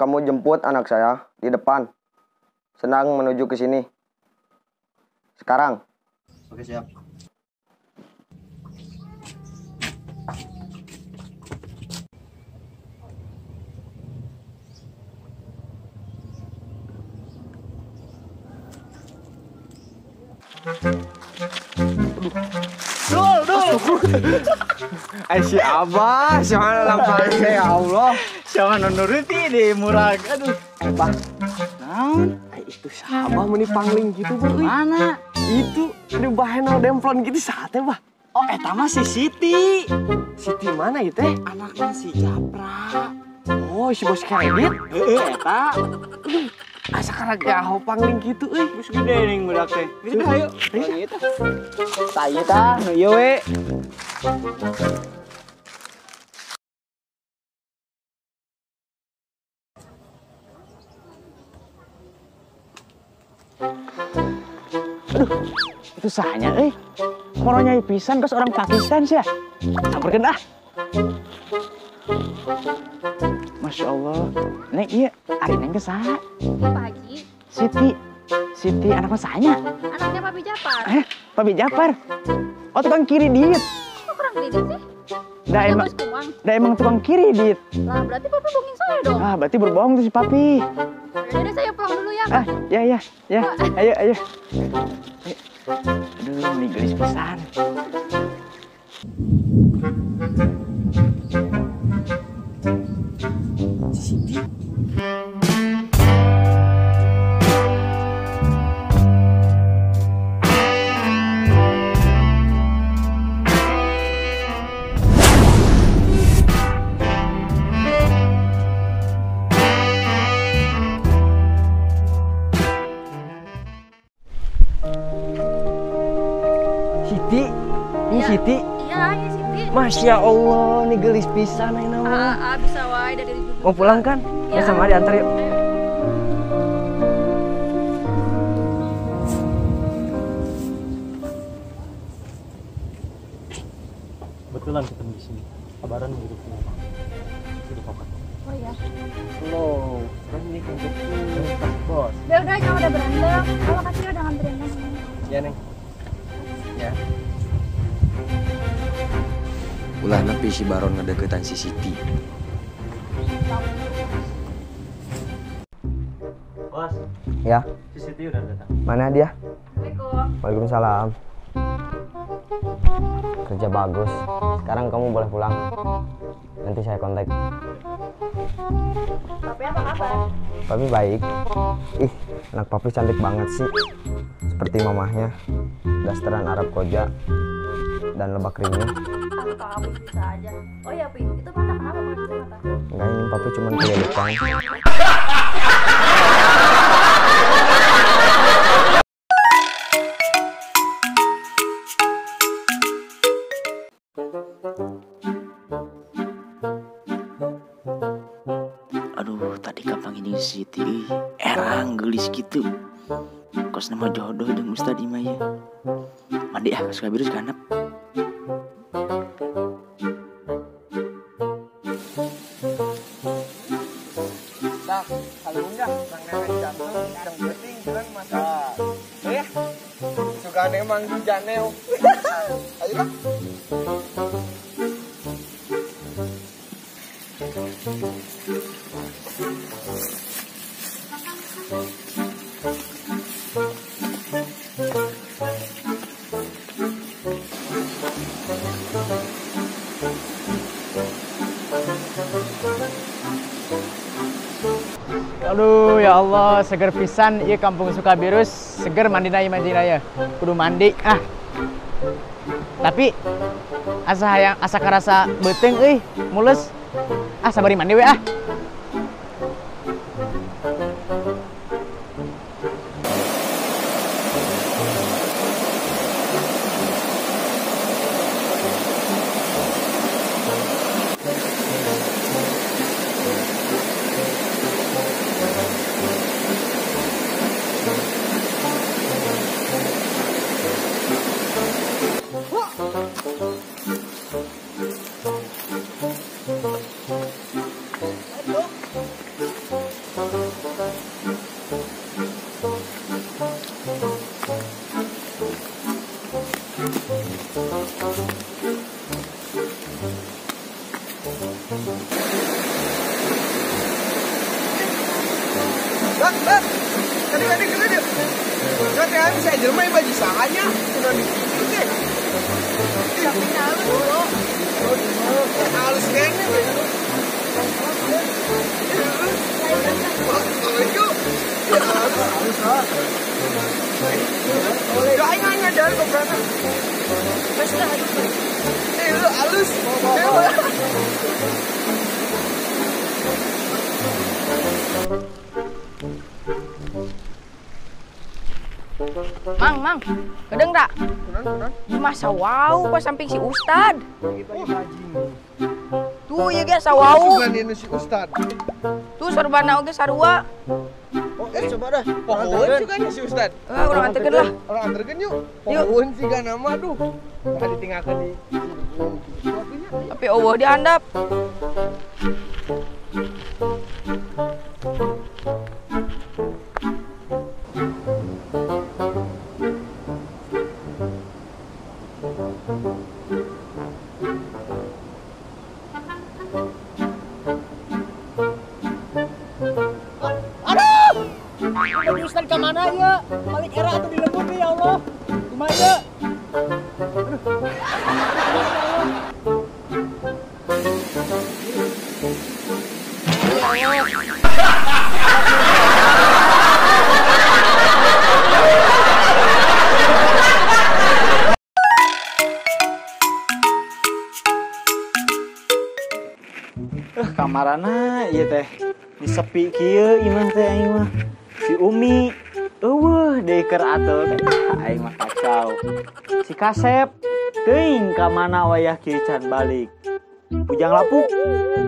kamu jemput anak saya di depan. Senang menuju ke sini. Sekarang. Oke, siap. Dul, dul. Si Abah, siapa lampang ya Allah. Siapa nuruti deh murah. Aduh. Bah. Naon? Itu si Abah meni pangling gitu, Bu. Mana? Itu di bahenol demplon gitu sate, Bah. Oh, eta mah si Siti. Siti mana itu teh? Anaknya si Japra. Oh, si bos kredit? Heeh, eta. Asa karena gaho pangling gitu euy. Geus gede ning budak teh. Geus dah ayo. Ayo tah. Tah tah nu ieu we. Aduh, itu sahanya euy. Moronya pisan kos orang Pakistan sih ya. Samperkeun ah. Masya Allah, Neng, iya, ari Neng ke saha? Pak Haji. Siti, Siti anaknya sahanya? Anaknya Papi Japar. Papi Japar? Oh, tukang kiri diet. Kok kurang kredit sih? Dah emang, dah emang tukang kiri diet. Lah, berarti Papi bohongin saya dong. Ah, berarti berbohong tuh si Papi. Jadi saya pulang dulu ya. Ah, ya, ya, ya. Ayo, ayo. Aduh, ini gelis pisan. Siti. Siti, ini ya. Siti. Iya, ini Siti. Masya Allah, ini gelis pisan ini nama. Bisa wae dari ibu. Mau pulang kan? Ya, ya sama diantar yuk. Kebetulan ketemu di sini. Kabaran gitu pulang. Sudah kapan? Oh iya. Loh, kan ini kan bos. Ya udah, jangan udah berantem. Kalau kasih udah nganterin Neng. Ya, Neng. Ya. Ulah nepi si Baron ngedeketan si Siti. Bos. Ya. Si Siti udah datang. Mana dia? Assalamualaikum. Waalaikumsalam. Kerja bagus. Sekarang kamu boleh pulang. Nanti saya kontak. Papi apa kabar? Papi baik. Ih, anak papi cantik banget sih. Seperti mamahnya. Dasteran Arab Koja dan lebak ringin. Papi bisa aja. Oh ya, Pi, itu mata kenapa pakai mata? Enggak, ini papi cuma kelilipan. Aduh, tadi kapan ini Siti erang gelis gitu. Kos nama jodoh jeung Ustad Ima ya. Mandi ah, suka virus kanep. Dah, kalau enggak nang nenek jantung jam penting kan masa. Ya. Suka emang di janeo. Ayo lah. Aduh ya Allah, seger pisan ieu kampung Sukabirus, seger mandina ieu majina ya. Kudu mandi ah. Tapi asa hayang asa karasa beuteung euy, mules. Ah sabari mandi we ah. Bang, bang. Tadi kena dia. Kau teh bisa jelema baju sahanya, sudah dikitu teh. Tapi halus bro. Halus kayaknya. Halus ah. Aing ngajar keberatan. Lu halus. Mang, mang, kedeng tak? Masa wow pas samping si Ustad. Tuh ya guys, wow. Si Ustad. Tuh sorbana oge sarua. Oh, coba dah. Pohon juga nih si Ustad. Orang anterkeun lah. Orang anterkeun yuk. Pohon sih gak nama aduh. Nah, ditinggalkan di tapi eueuh dihandap. Aduh! Aduh, Ustad ke mana ya? Balik era atau di lembur nih ya Allah. Kumaha ya? Aduh. Kamarana ieu teh disepi kieu imah teh aing mah. Si Umi eueuh deui keur atuh teh. Aing mah kacau. Si Kasep teuing ka mana wayah kieu can balik. Ujang lapuk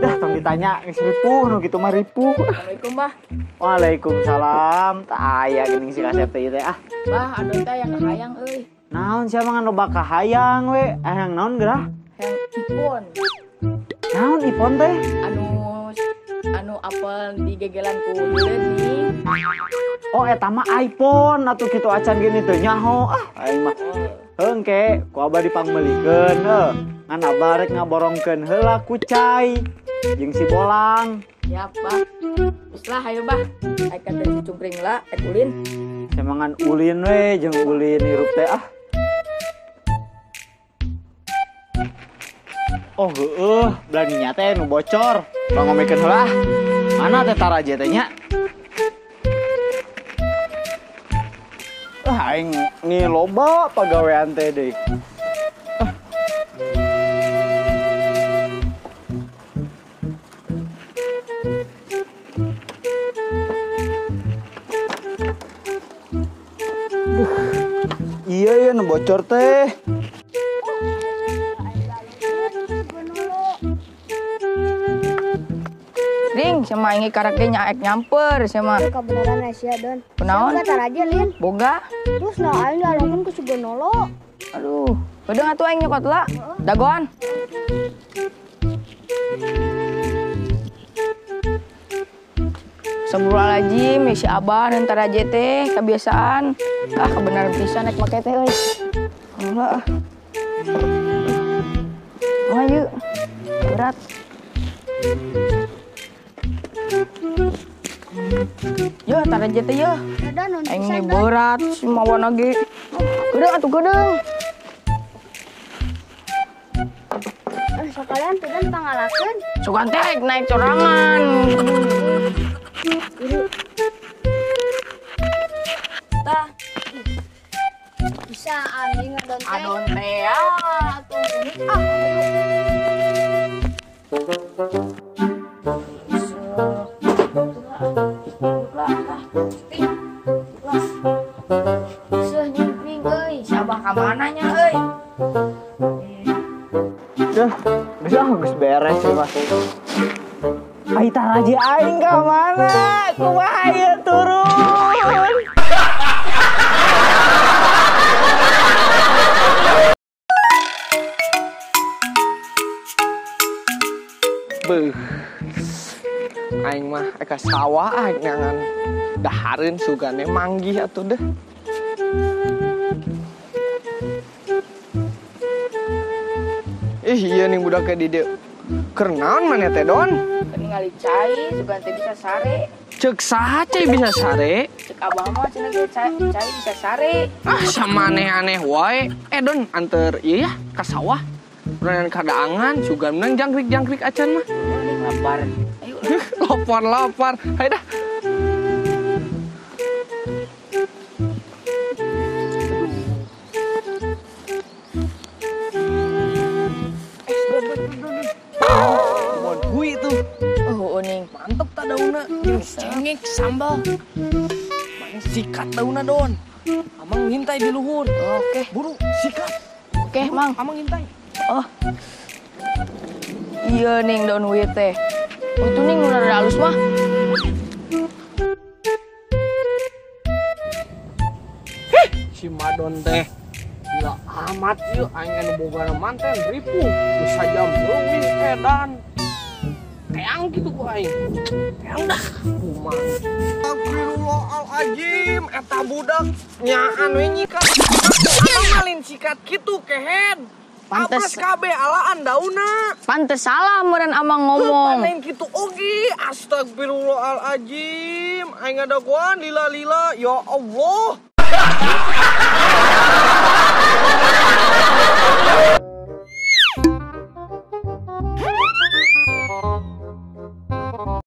dah tong ditanya geus ripuh nu kitu mah ripuh. Assalamualaikum, Bah. Waalaikumsalam. Tah aya geuning si Kasep teh ieu teh ah. Bah, anu teh yang kahayang euy. Naon sia mah ngan loba kahayang we? Hayang naon geurah? Hayang iPhone. Naon iPhone teh? Anu apel digegelan ku nih. Oh eta mah iPhone atuh kitu acan gini teu nyaho. Ah aing mah. Hengke ku abah dipangmeulikeun heuh. Ngan abah rek ngaborongkeun heula ku cai jeung si Bolang. Siap, Bah. Geus lah hayu, Bah. Aing teh si Cungkring lah, ek ulin. Semangan ulin we jeung ulin hirup teh ah. Oh heueuh, belaninya teh nu bocor. Bang ngomekeun heula. Mana teh taraje teh nya? Ah aing ni loba pagawean teh deui. Duh. Iya ya nu bocor teh. Ring, sama ini karake nyaek nyamper sama. Kebenaran Asia Don. Kunaon? Siapa taraje Lin? Boga. Terus nah aing dialongkeun ku Sugonolo. Aduh, udah atuh aing nyokot lah. Dagoan. Astagfirullahaladzim, si abah dan taraje teh kebiasaan. Ah, kebenaran pisan naik make teh euy. Allah. Ayo. Berat. Yo, taraje teh yo. Aing ini berat, si mawan lagi. Gedeung atuh gedeung. Sekalian teh dan pangalakeun. Sugan teh naik corangan. Tah. Bisa anjing adon teh. Adon teh atuh. Ah. Seuh nyingkring euy, si abah ka mana nya euy? Duh, geus ah geus beres sih mah. Ai taraje aing ka mana? Kumaha ieu turun? Beuh. Aing mah ka sawah aing ngangan dahareun sugane manggih atuh deh. Ih, iya nih budaknya di dieu. Keur naon maneh teh, Don? Ningali cai sugan teh bisa sare. Cek saha cai bisa sare? Cek abah mah cenah ge cai bisa sare. Ah, sama aneh-aneh wae. Don, anter ieu ya ka sawah. Urang kadaangan sugan menang jangkrik-jangkrik acan mah. Mending lapar. Ayo. Lapar-lapar. Hayo dah. Hui itu. Oh, ning. Mantep tak daunna. Jeung cengek sambal. Sikat daunna, Don. Amang ngintai di luhur. Oke. Buru, sikat. Oke, Mang. Amang ngintai. Oh. Iya ning daun hui teh. Oh, itu ning nu rada halus mah. Heh, si Madon teh. Gila amat ieu aing anu boga manten ripuh. Geus sajam leuwih edan. Teang gitu ku aing. Teang dah kumaha. Astagfirullahalazim, eta budak nyaan we nyikat. Amang malin sikat kitu kehed. Pantes Abres kabeh alaan dauna. Pantes salah meureun amang ngomong. Panen kitu oge. Astagfirullahalazim. Aing ngadagoan lila-lila. Ya Allah.